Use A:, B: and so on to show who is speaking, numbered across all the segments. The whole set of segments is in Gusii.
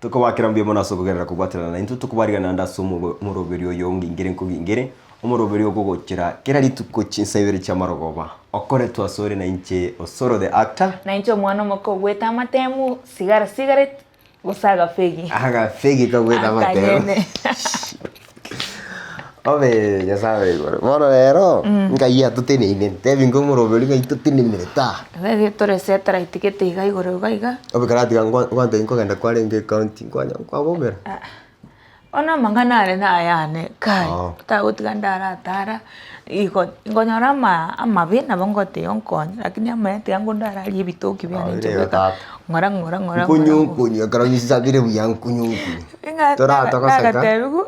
A: Tokobakera mbuya mono ase okogenderera kobwaterana naintwe, tokobarigana naende ase omoroberio oyo ongingere nkogingere, omoroberio ogogochera kera rituko chinsa ibere chi'amarogoba, okoretwe asore nainche Osoro the actor.
B: Nainche omwana omoke ogwete amatemu, sigara cigarette, gose agafegi.
A: Agafegi kagwete amatemu.
B: Akanyene.
A: Obe Nyasaye ore igoro. Bono rero, nkai atoteneine, ntebi ng'a omoroberio ng'ai totenenerete aa.
B: Iga tore satellite gete iga igoro iga iga.
A: Obe karatiga ngwa ngwantebia nkogenda kwarenge ecounty nkwanya nkwabomera.
B: Bono amang'ana are nayane kai,
A: Oo.
B: otagotiga ndaratara, igo nkonyora ama amabe nabo ngoteba onkonye, lakini amaya tiga ngo ndararie ebitoki biane inche
A: Aye
B: bweka,
A: tata.
B: ng'ora ng'ora ng'ora ng'ora
A: Nkunyu
B: ng'ora.
A: nkunyu ekero gisabire buya nkunyu nkunyu.
B: Ng'a
A: Toratogoseka.
B: nagatebiwu,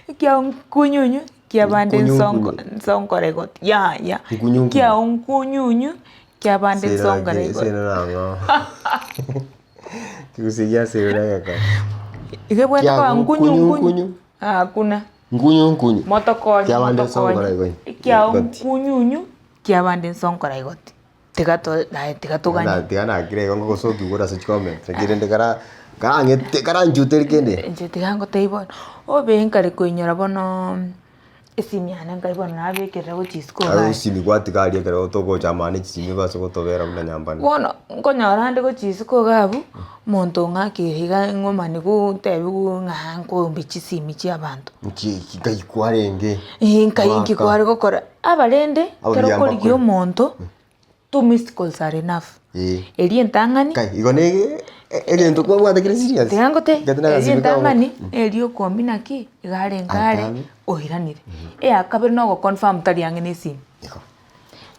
B: ekiagera nkunyunyu kiabande
A: Nkunyu
B: nsonko
A: nkunyu.
B: nsonkore igoti yaya,
A: Nkunyu nkunyu.
B: kiago nkunyunyu kiabande nsonkore igoti.
A: Sira nang'o. Kegusii giasirire egekone.
B: Iga ebwate
A: Kiago
B: koba nkunyu
A: nkunyu
B: nkunyu,
A: nkunyu.
B: hakuna.
A: Nkunyu nkunyu.
B: Motokonye
A: Kiabande nsonkore
B: motokonye,
A: igoti.
B: ekiago
A: Igoti.
B: nkunyunyu kiabande nsonkore igoti. Tiga to naye tiga toganye.
A: Tiga nakire igo ngogosokia igoro ase chicomment naki rende kara karang'ete karanchuterie kende.
B: Inche tiga ngotebie bono, obe nkare koinyora bono esimi yane nkai bono nabekerera gochia isiko
A: Aye
B: igaa.
A: esimi gwatiga aria ekero togocha amani chisimi base gotobera buna nyambane.
B: Bono nkonyora ande gochia isiko iga abwo, omonto ong'akeire iga ng'omani gotebiwa ng'a nkoombe chisimi chia abanto.
A: Nki nkai kwarenge?
B: Eeh nkai nki
A: Mwaka.
B: kware gokora, aba rende, ekero
A: Abuya
B: okorigia
A: mbakore.
B: omonto. Two missed calls are enough.
A: Eh.
B: Eria entang'ani.
A: Kai, igo ne egento kwabwate kere serious.
B: Tiga ngotebi,
A: Gete na
B: eria
A: agasimi kago.
B: entang'ani, eria okombia naki, iga arenge are,
A: Atabe.
B: oiranire. Eya kabere na ogoconfirm tari ang'e na esimi.
A: Igo.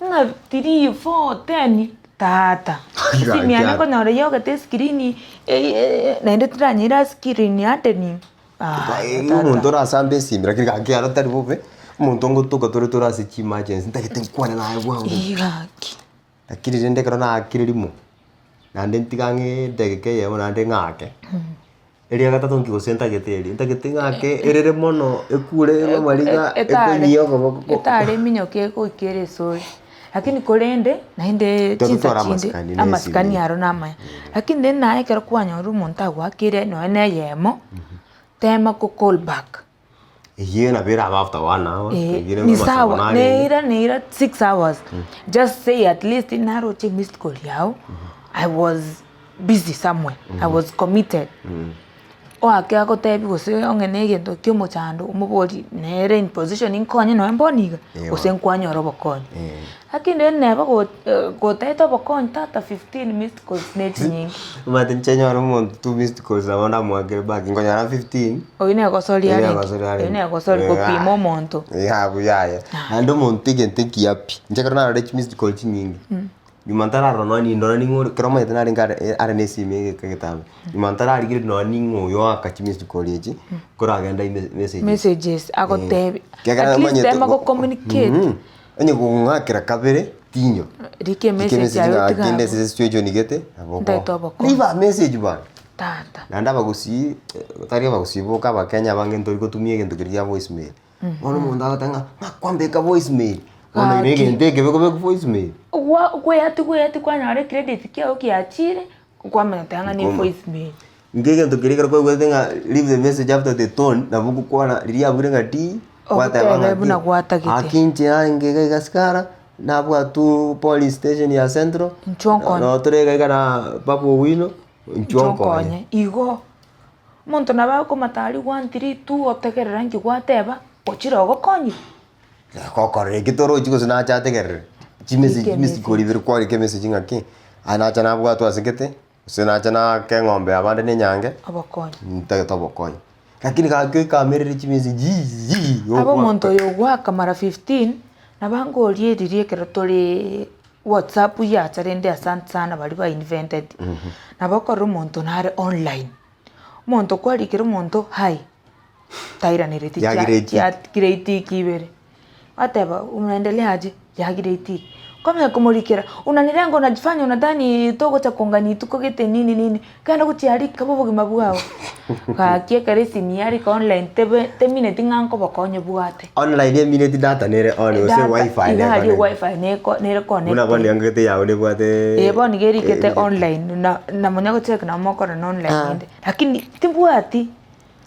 B: Ng'a three, four, ten, tata,
A: Iga
B: esimi yane
A: kiaro.
B: nkonyora yogete escreen, naende tiranyeira screen hardening, aah
A: Omonto
B: tata.
A: orasambe esimi lakini gaki aro tari bobe, omonto ngotoka tore tore ase chiemergency ntagete nkwane naye bwango
B: Eeh gaki.
A: Lakini rende ekero naakire rimo, naende ntiga ang'e edageka eyemo naende ng'ake, eria gatato nki gose ntagete eria, ntagete ng'ake erere mono ekure erwe amariga
B: Etare
A: ekonyia okoboko ko
B: etare eminyoke egoika ere esore, lakini korende naende
A: Totware
B: chinsa chinde
A: amasikani na
B: amasikani
A: esimi.
B: aro namaya. Lakini rende naye ekero kwanyorire omonto agoakeire nonye na eyemo, tema ko call back.
A: Eyio nabo erabe after one hour,
B: Eh,
A: pengine
B: ni
A: amasabo
B: sawa
A: narenge.
B: neira neira six hours just say at least naroche missed call yao i was busy somewhere i was committed oake agotebi gose onye na egento kia omochando omobori nere in position nkonye nonye mbono iga
A: Ewa.
B: gose nkwanyora obokonyi
A: Eh.
B: lakini rende neba go gotaete obokonyi tata 15 missed calls ne chinyinge.
A: Omanyete inche nyore omonto two missed calls nabo ndamoakere back nkonyora 15.
B: Oyio negosori
A: Oyio
B: arenge,
A: negosori
B: oyio
A: arenge.
B: negosori gopima omonto.
A: Yaya buya Naende omonto egento ekiya pi, inche ekero narorire chimissed call chinyinge, nyuma ntararora nonya nindora ning'o ore ekero omanyete narenge are are na esimi egeka egetambe, nyuma ntararigereria nonya ning'o oyo oaka chimissed call echi, nkoragenda ime messages.
B: Messages agotebi,
A: Ekiagera
B: at least
A: omanyete
B: tema gocommunicate.
A: Onye kong'akera kabere tinyo.
B: Rika emessage aye
A: ng'a
B: otige
A: kende
B: abwo.
A: ase situation gete nabo oko-
B: Ntaete obokonyi.
A: Leave a message bana.
B: Tata.
A: Naende abagusii tari abagusii boka abakenya abange ntori gotumia egento keria kia voice mail. Bono omonto agoteba ng'a ng'a kwambeka voice mail, bono
B: Gaki.
A: egento ekebe kobekwa voice mail.
B: Gwa gweatia gweatia kwanyora ecredit kiago kiachire, kwamanya ng'a ne
A: Nkoma.
B: voice mail.
A: Inki egento keria ekero kwaigwete ng'a leave the message after the tone, nabo ogokwana riria abure ng'a ti, gwateba
B: Ogotebe
A: ng'aki,
B: buna gwatagete.
A: aki inche narenge iga iga sigara, nabwatwa police station ya central,
B: Inchuo nkonye.
A: noo tore iga iga na Babu Owino, inchuo
B: Inchuo
A: nkonye.
B: nkonye. Igo, omonto nabo akomata aria one three two otegerera nki gwateba, ochire ogokonyire.
A: Gokorora eki torochi gose nache ategerere, chimessage
B: Rika
A: missed call
B: emessage.
A: ibere kwarika emessage ng'aki, aye nacha nabwatwa ase gete. Gose nacha naake eng'ombe y'abande na enyange,
B: Obokonyi.
A: ntagete obokonyi. Lakini gaki oikamerere chimesi jiiii
B: Abe omonto oyo ogoaka mara 15, nabo angorie riria ekero toreee whatsapp yacha rende asante sana baria ba invented, nabo okorora omonto nare online, omonto kwarikera omonto hi, tairanereti chia
A: Yagire etick.
B: chiakire etick ibere. Gwateba unaendelea aje, yagire etick. Kwamanya komorikera, unanilenga unajifanya unadhani togocha kongani ituko gete nini nini, genda gochia aria kaba obogima bwao. Gaki ekero esimi yarika online tebe temineti ng'a nkobokonye bwate.
A: Online emineti data nere on gose
B: Data,
A: wifi
B: iga
A: nere
B: aria
A: connected.
B: wifi neko nere
A: Buna bono
B: connected.
A: yangete yago nebwate
B: Ee bono iga erikete
A: erikete.
B: online na na monya gocheki nabo mokorora na online
A: Ah.
B: ende, lakini timbwati.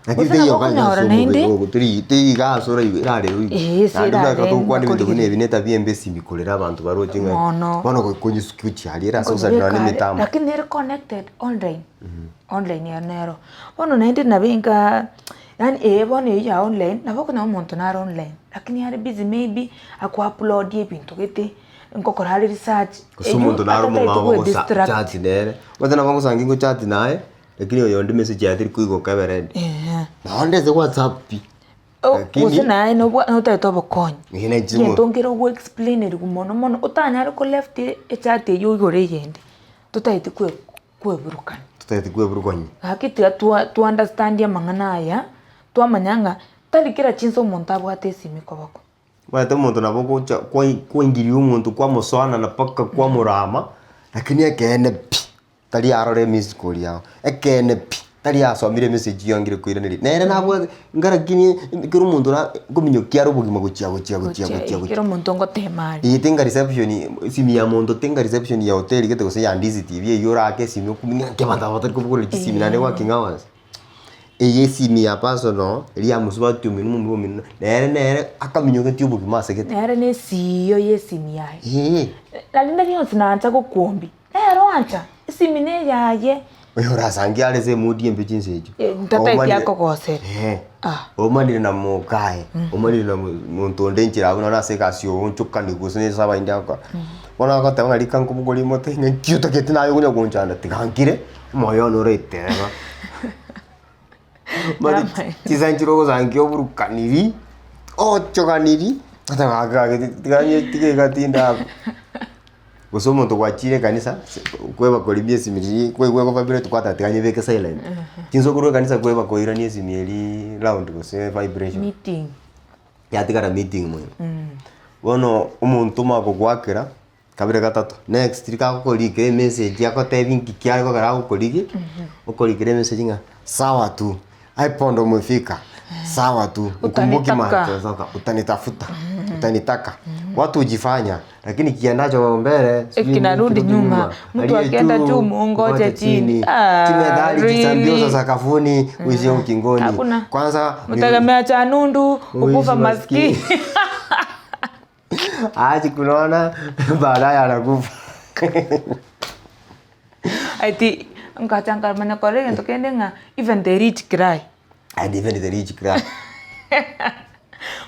A: Lakini
B: Gose
A: teiyo
B: nabo
A: iga
B: okonyora
A: ase omobere
B: naende.
A: ogo, tori teiyo iga ase oraigu erarebe oigwe.
B: Ee, ase
A: Naende buna ekero
B: erarebe
A: togokwana ebinto buna
B: nakorigereria.
A: ebi na etabia embe esimi korera abanto baroche ng'a
B: Mono.
A: bono konyusuki gochia aria ere ase ogosarigwa nonye na
B: Nkonyebeka are,
A: emitambo.
B: lakini nere connected online, online ero nero. Bono naende nabo enkaa yaani ee bono eywo ya online, nabo okonyora omonto nare online, lakini are busy maybe ako upload ebinto gete, nkokora are research,
A: Gose
B: eywo
A: omonto nare
B: atatagete
A: omong'ao ogosa
B: goedistract.
A: chat nere, omanyete nabo ogosangi ngochati naye, lakini oyonde message yaye teri koigoka ebe read.
B: Eeh.
A: Naende ase whatsapp pi,
B: O-
A: lakini
B: gose naye nobwa notagete obokonyi,
A: Eeh na inche mo-
B: egento nkere ogo explainerigwa mono mono, otanyare ko left echat eywo oigore eyende, totagete kwe kweburukania.
A: Totagete kweburukania.
B: Gaki tiga twa twa understand amang'ana aya, twamanya ng'a tari kera chinsa omonto abwate esimi koboko.
A: Omanyete omonto nabo ogocha kwai kwaingiria omonto kwamosoanana mpaka kwamorama, lakini ekeene pi, tari arore emissed call yago, ekeene pi, tari asomire emessage yangire koiraneria, nere nabwate inga lakini ekero omonto na nkominyokia are obogima gochia gochia gochia
B: Gochia
A: gochia gochia.
B: kera omonto ngotema are.
A: Eye tenga reception, esimi ya monto tenga reception ya hoteli gete gose ya Ndizi TV eywo orake esimi okumia ng'a abanto aba batari kobogoreria chisimi naende working hours. Eye esimi ya personal, eria ya mosubati omino momura omino, nere nere akaminyogetie obogima ase gete.
B: Nere na esiio ya esimi yaye.
A: Eeh.
B: Na rinde rionsi nancha gokuombi, nere oancha, esimi neyaye.
A: Oyo orasangie are ase emood embe chinsa echio.
B: Eh, ntatageti
A: Omanire-
B: akogosere.
A: Eeh.
B: Ah.
A: Omanire na mokaye, omanire na mo- monto onde enchera abwo nonye ase egasi oonchokani gose na ase abaindi agokora. Bono agoteba ng'a rika nkobogorie mote ng'a nki otagete naye okonya gonchanda tiga nkire, omoyo one oraiteba. Mani
B: Amaene.
A: chinsa nchire ogosankia oburukaniri, oochoganiri, oteba gaki gaki tiga tiga iga tinde abwo. Gose omonto gwachire ekanisa, kweba koribia esimi riria kwaigwa ego vibrate kwateba tiga nyebeke silent. Chinsa okorwa ekanisa kweba koirania esimi eria round gose vibration.
B: Meeting.
A: Yatigara meeting moino. Bono omonto omanye kogoakera, kabere gatato, next rika agokorikera emessage agotebi nki kiare kogera agokorigia, okorikera emessage ng'a sawa tu, hapo ndo umefika, sawa tu, ukumbuki mahali
B: Utanitaka.
A: tunatoka, utanitafuta, utanitaka, watu hujifanya lakini kiendacho mbele sijui nini
B: Kinarudi
A: kirudi
B: nyuma. Mtu
A: Aliye
B: akienda
A: juu
B: juu mungoje
A: ngoje
B: chini. Ah,
A: Chimethali chisambio za
B: really?
A: sakafuni uishie ukingoni.
B: Hakuna.
A: Kwanza ni-
B: Mtegemea cha nundu
A: Uishi
B: ukufa maskini.
A: Aachi kunaona baadaye anakufa.
B: Ati nkacha nkamanya kore egento kende ng'a even the rich cry.
A: And even the rich cry.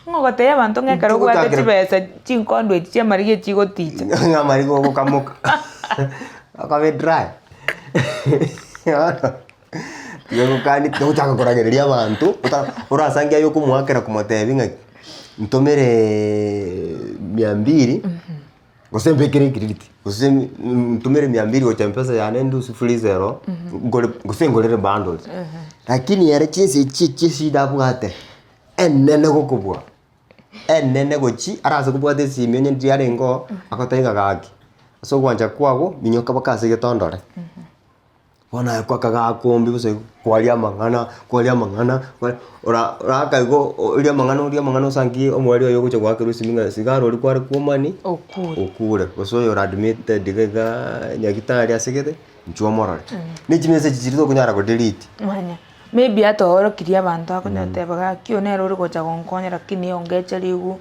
B: Ng'a ogotebia abanto ng'a ekero obwate
A: Gochakera-
B: chibesa chinkondo echi chia amariga echigoticha.
A: Ng'a amariga ogokamoka. Akabe dry. Bono, tiga gokani tiga gochaka koragereria abanto, ota orasange aye okomoakera komotebia ng'aki, ntomere mia mbili. Gose mbekere ecredit, gose ntumere mia mbili gocha mpesa yane ndusie fuliza ero, ngore gose ngorere bundles. Lakini ere chinsa echi echi eshida abwate, enene gokobua, enene gochi arase kobwata esimi onye ndiria arenge oo, agotebia ng'a gaki, ase ogwancha kwago minyoka mpaka ase egetondore. Bono aye kwakagakombi gose kwaria amang'ana kwaria amang'ana kwa ora oraka igo orie amang'ana orie amang'ana osangi omweri oye ogocha goakerwa esimi ng'a sigara oria kware kwomani
B: Okure.
A: okure gose oyo ore admitted iga igaa nyagetari ase gete inchuo omorore. Ne chimessage chiria tokonyara go delete.
B: Manya, maybe atoorokirie abanto akonya goteba gaki oyo nere ore gocha gonkonya lakini ongeche rigu,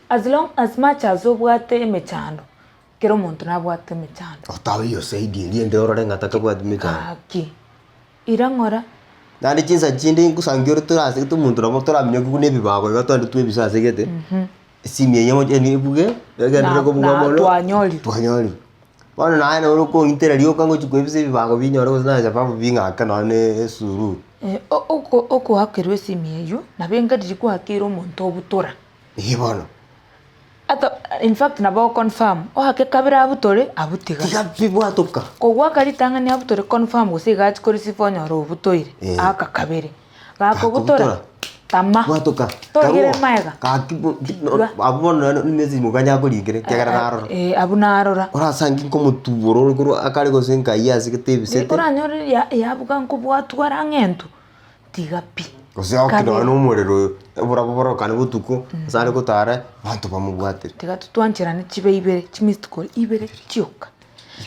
B: as long as much as obwate emechando, Kera omonto nabwate emechando.
A: Otabe yosaidi eria ende orore ng'a takabwati mechando.
B: Gaki, ira ng'ora.
A: Naende chinsa chinde ngosangi ore torasegete omonto nabo toraminyokiwu na ebibago iga twende twebise ase gete, esimi eye ngocha ebuge, egenderere
B: Na-
A: kobuga
B: na
A: mono,
B: twanyorire.
A: twanyorire. Bono naye nabo okong'itera rioka ngochi koebisa ebibago binyore gose na sababu bing'ake nonye na esururu.
B: O- oko okoakerwa esimi eywo, nabo enga riria kwakeire omonto obutora.
A: Eeh bono.
B: Ata in fact nabo o confirm, oake kabere abutore, abutiga.
A: Tiga bibwatoka.
B: Kogwaka ritang'ani abutore confirm gose iga achia koreceive onyore obutoire,
A: Eh.
B: aka kabere. Gakobutora,
A: Gakobutora.
B: tama.
A: Bwatoka.
B: Torigere
A: Karwo.
B: maega.
A: Gaki bo-
B: Tiga.
A: abwo bono nonye na emessage mokanya akorikere ekiagera narora.
B: Eh, abwo narora.
A: Orasangi nkomotubora ore korwa akare gose nkai ase gete ebisete.
B: Oranyore ya yabuga nkobwatwa ara ng'ento. Tiga pi.
A: Gose aoke
B: Kabere.
A: nonya na omorero oyo, oborabu borokane botuko, ase are gotara, abanto bamobwatire.
B: Tiga totwancherane chibe ibere, chimissed call ibere chioka.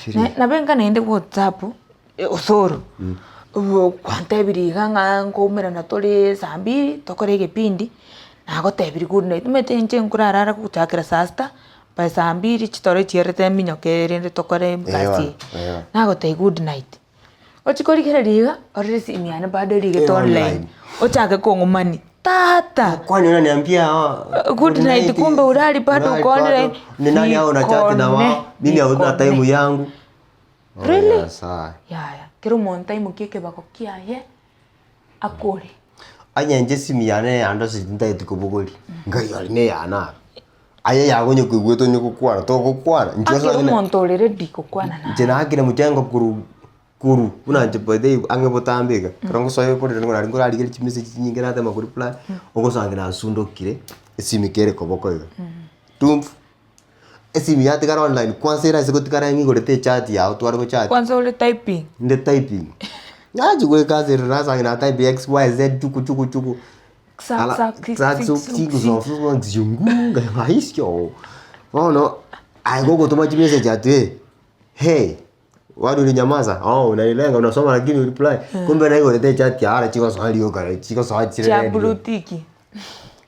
A: Ibere.
B: Na nabo enga naende whatsapp, osoro, obo kwantebirie iga ng'a nkoumerana tore saa mbiri, tokore egepindi, nagotebirie good night, omanyete inche nkorarara gochakera saa sita, by saa mbiri chitoro chierete minyoke erinde tokore egasi eye,
A: Eeh.
B: nagotebia good night. Ochie korigereria iga, orore esimi yane bado erigete
A: Eh,
B: online,
A: online.
B: ochake kong'umani, tata!
A: Kwani unaniambia
B: Good night, kumbe urari bado uko online.
A: Ni nani hao unachat na wao? Mimi hauna
B: Nikone.
A: time yangu. Oh,
B: Really?
A: Nyasaye.
B: Yaya, kera omonto aimokie ekebago kiaye, akore.
A: Onye inche esimi yane yandoseti ntagete kobogoria, ngai ore na eyane aro. Aye yago onye koigwete onye gokwana, togokwana, inche
B: Ekero
A: ase onye
B: omonto ore ready gokwana naye.
A: inche nakire mochengo korwa korwa buna inche by the way ang'e botambe iga, ekero ngosoa eborere nigo nari nkorarigereria chimessage chinyinge natema koreply, ogosangi nasundokire, esimi kere koboko iga, tumfu, esimi yatigara online kwanza erase gotigara ng'igorete echat yago tware gochat.
B: Kwanza ore typing.
A: Inde typing, nachia goika ase ere nasangi na type x y z chuku chuku chuku. Bono aye gogotoma chimessage ati eh, hey kwani ulinyamaza oh unanilenga unasoma lakini hureply kumbe naigorete echat yaye ara chigosoa rioka chigosoa chire
B: Chia
A: red.
B: blue tick.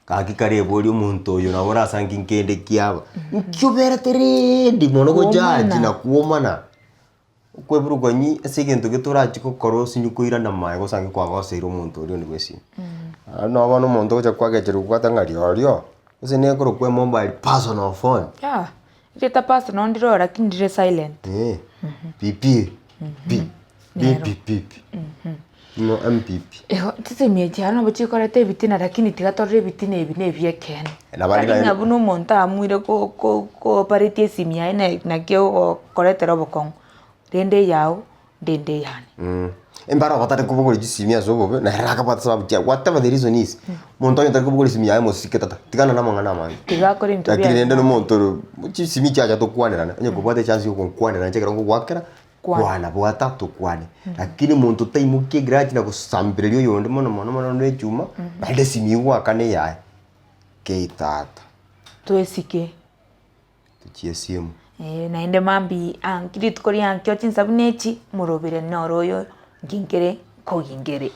A: Gaki kare eboria omonto oyo nabo orasangi nkende kiaba, nki oberete ready mono gojaji
B: Kuomana.
A: na kuomana. Okweburukania ase egento gete orachie gokora osinye koirana maega osange kwagoseire omonto oria onde bwesimi. Naende nabo bono omonto ogocha kwagechera kobwata ng'a rirorio, gose nekorokwa emobile personal phone.
B: Yah, erieta personal ndire oo lakini rire silent.
A: Eh, pp, pi,
B: Nero.
A: bpp, no mpp.
B: Igo chisemi echi aro nabo chikoreta ebitina lakini tiga torore ebitina ebi na ebia ekeene.
A: Nabo
B: Tari ng'a buna omonto aamuire ko- ko- koopareti esimi yaye na naki ogokoretera obokong'u, rende eyao ndende eyane.
A: Mbaro batari kobogoria chisimi ase obobe, nere akabwate sababu chiaye, whatever the reason is, monto onye tari kobogoria esimi yaye mosike tata, tigana na amang'ana amange.
B: Tiga akore ebinto
A: Lakini
B: biaye.
A: rende na omonto ore chisimi chiacha tokwanerane, onye kobwate echance ya ogonkwanera inche ekero ngogoakera,
B: Kwana.
A: kwana bwata tokwane. Lakini omonto taimokia egrudge na gosambereria oyonde mono mono mono na echuma, naende esimi egoakana eyaye, kei tata.
B: Twesike.
A: Tochie esimu.
B: Eeh naende mambia anki rituko ria ankio chinsa buna echi, morobere noro oyo nginkere nkoginkere.